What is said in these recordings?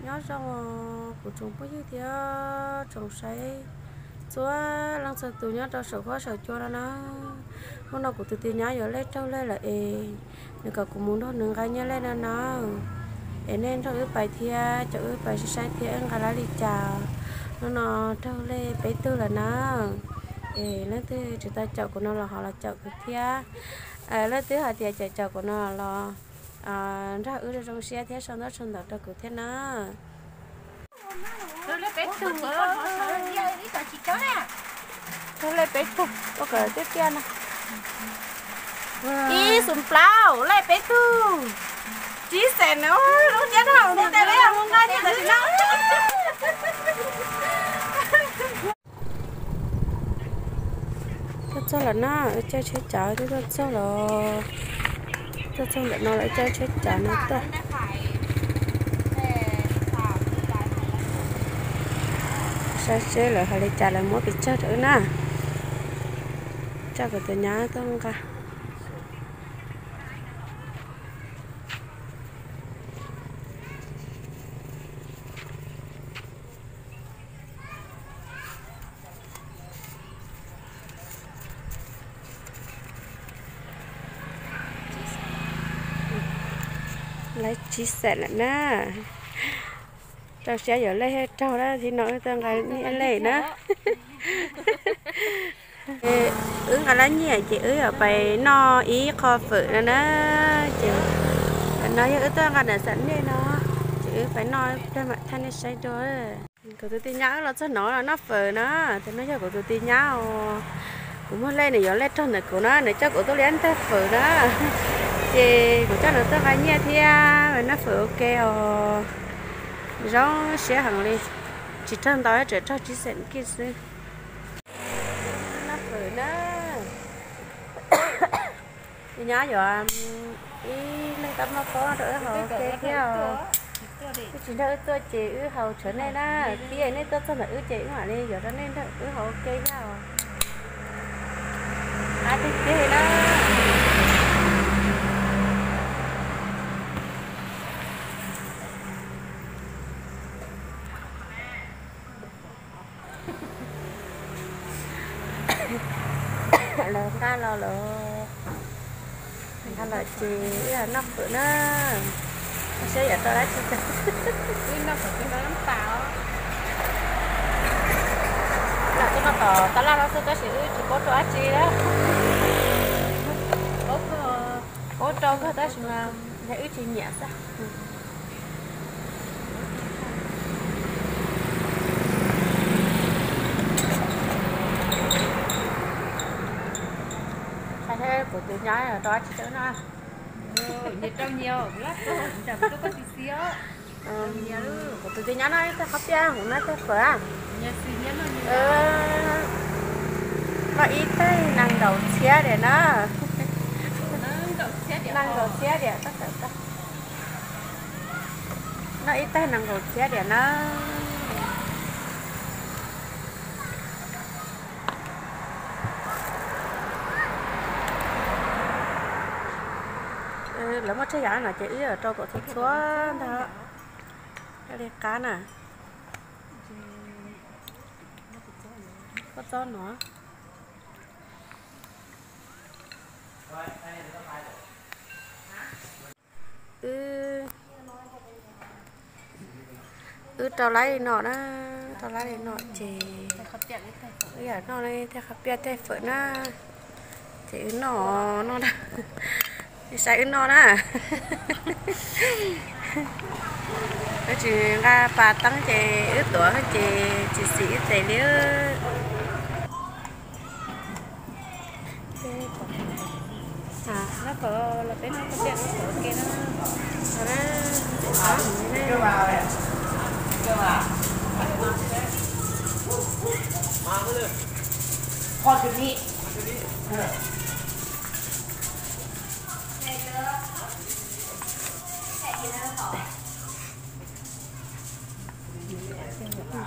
Nyob zoo kuv tsoom phooj ywg thiab tsoom saib txhua leej txhua tus nyob rau saum huab saum cua no na. Hnub no kuv tus tij nyab yuav lej raug lej lawm es nws kom kuv mus nrog nws nqa nyiaj lej no na. Es nej nrog wb pais thiab, coj wb pais saib saib thiab wb nqa lab li cas. Hnub no raug lej peb tug lawm na. Es leej twg tsis tau caum kuv no los ho los caum kuv thiab. Leej twg hais tias caum caum kuv no los nrog wb zoo zoo siab thiab sau ntaub sau ntawv rau kuv thiab na. Raug lej peb tug, ua kom tiaj tiaj no. Ib xus plaub lej peb tug. Tsib xees na, lub tiab no, lub tiab no, lub nqaij tiag tam sim no. Tuaj txog lawm na, wb caij tsheb cav twb tuaj txog lawm. Tuaj txog ntawm no lawm, wb caij tsheb cav no tuaj. Saib seb lawv hais li cas, lawv muab pes tsawg rau wb na. Coj kuv tus nyab tuaj nqa. Lawv tsib xees lawm na. Rau siab yuav lej thiab raug na, thaum no wb tuaj nqa nyiaj lej na. Wb nqa lab nyiaj ces wb yuav pais noj ib qho fawm no na. Ces no yog wb tuaj nqa ntawm xam nej no, ces wb pais noj ib pliag mam thaij nej saib dua. Kuv tus tij nyab wb los txog no los noj fawm na. Tus no yog kuv tus tij nyab os. Kuv muag lej nws yuav lej raug ntawm kuv na, nws coj kuv tuaj liab ntag fawm na. Ces kuv coj nws tuaj nqa nyiaj thiab noj fawm ua ke os. Zoo siab heev li, tsis raug ntau, tsuas raug tsib xees kiag xwb. Noj fawm na. Tus nyab yuav ib leeg tab maj pob rau wb haus ua ke thiab os. Wb tsis nrog wb tuaj ces wb haus tshuav nej na, tib nej tuaj txog ntawm wb ces wb mam li yuav rau nej nrog wb haus ua ke thiab os. Qab tiag tiag li na. Lawv nqa los lawm, nqa los ces wb noj fawm na. Saib yuav rau dab tsi tag. Wb noj fawm twb noj tas os. Lam tuaj noj tom tab laj no xwb tab sis wb tsis paub rau dab tsi na. Paub rau kawg tab sis mas yog wb tsis nyiam xwb. Saib seb kuv tus nyab rau dab tsi rau no. Kuv tus tij nyab no tej qhov piaj, hauv no tej fawm. Noj ib tag nees nkaum txhiab diam na. Nees nkaum txhiab diam. Noj ib tag nees nkaum txhiab diam na. Lawv muaj tsawg yam no ces wb rau kom txhua txhua ntag. Li qab na. Koj txob no. Wb, wb rau lab li no na, rau lab li no ces wb yam noj tej qhov piaj tej fawm na, ces wb noj noj na, saib wb noj na. Wb tsis nqa pas teeb ces wb tuav ces tsis xim wb tes li.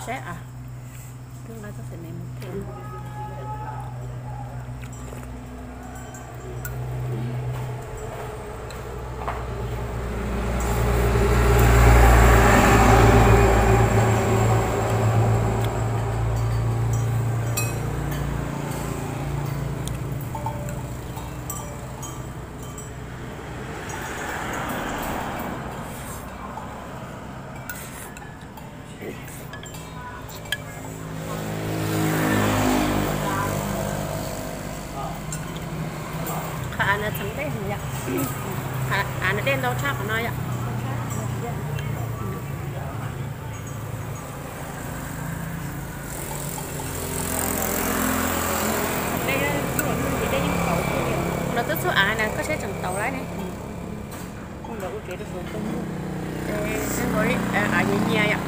Saib a, twb nqa txoj xaim me mus them. Ntau tshaj qhov no yom. Los tub txhub av na koj saib tseem tau lawm ne. Av nyias nyias yom.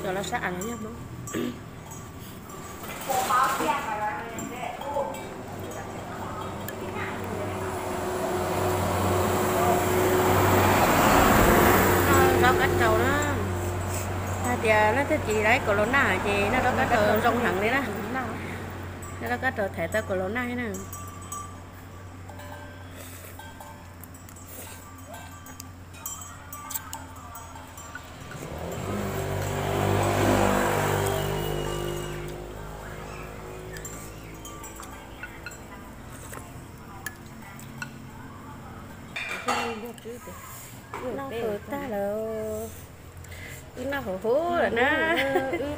Cov los sab av no yog Hmoob. Zaub kab raus na, hais tias leej twg tiv laiv corona ces noj zaub kab raus zoo heev li na. Noj zaub kab raus thaiv tau corona na. Noj hauv tag lawm, wb noj hauv huv lawm na.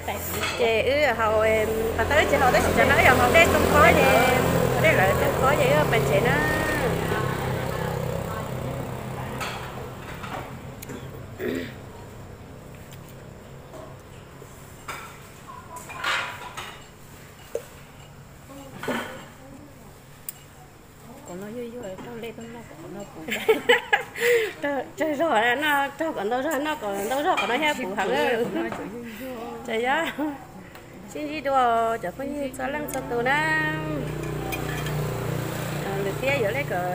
Ces wb haus, qhov tau wb tsis haus tab sis cov no wb yog haus dej rooj qhob ces, haus dej lawm rooj qhob ces wb pais tsev na. Kom no yuag yuag, raug lej tuaj noj kom no puv. Tsawg zog no, raug kom ntau zog, noj kom ntau zog, qhov no thiaj puv heev. Ces yog sib ntsib dua cov phooj ywg txhua leej txhua tus na. Lwm tiam yuav lej kom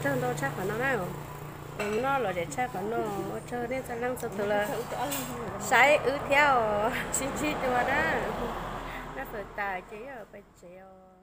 raug ntau tshaj qhov no na. Noj lom zem tshaj qhov no, ua tsaug nej txhua leej txhua tus los saib wb thiab os, sib ntsib dua na. Noj fawm tas ces pais tsev os.